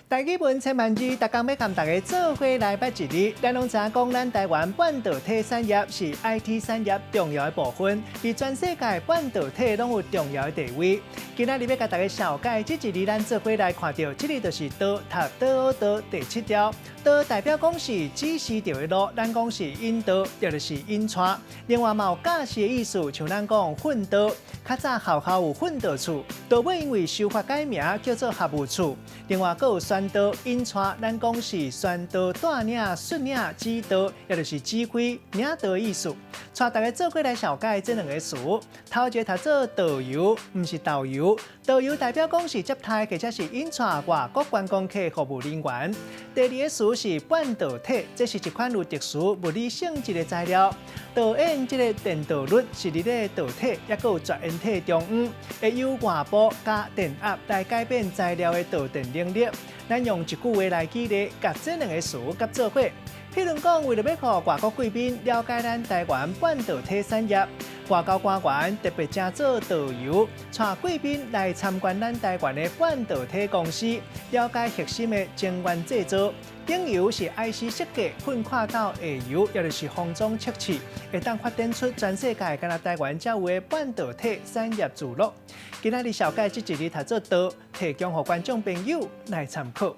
台語文千萬字，逐工欲佮大家做伙來捌一字。咱攏知影講，咱台灣半導體產業是 IT 產業重要的部分，佇全世界半導體攏有重要的地位。今仔日欲共大家紹介這一字，咱做伙來看著，這個就是導讀倒倒第七條。導代表講是指示著的路，咱講是引導，也就是引帶。另外嘛有教示的意思，像咱講訓導，較早學校有訓導處，到尾因為修法改名叫做學務處。另外閣有宣導引帶，咱講是宣導帶領、率領、指導，也就是指揮、領導的意思。帶大家做伙來紹介這兩个詞。頭一个讀做導遊，毋是豆油。導遊代表講是接待或者是引帶外國觀光客服務人員。第二个詞是半導體，這是一款有特殊物理性質的材料。導演這个電導率是佇咧導體，抑閣有絕緣體中央，會由外部加電壓來改變材料的導電能力。咱用一句話來舉例，共這兩个詞結做伙。譬如講，為著欲予外國貴賓了解咱台灣半導體產業，外交官員特別請做導遊，帶貴賓來參觀咱台灣的半導體公司，了解核心的晶圓製造。頂遊是 IC 設計分看到下游，也就是封裝測試，會當發展出全世界干焦台灣才有的半導體產業聚落。今仔日紹介這一字讀做導，提供予觀眾朋友來參考。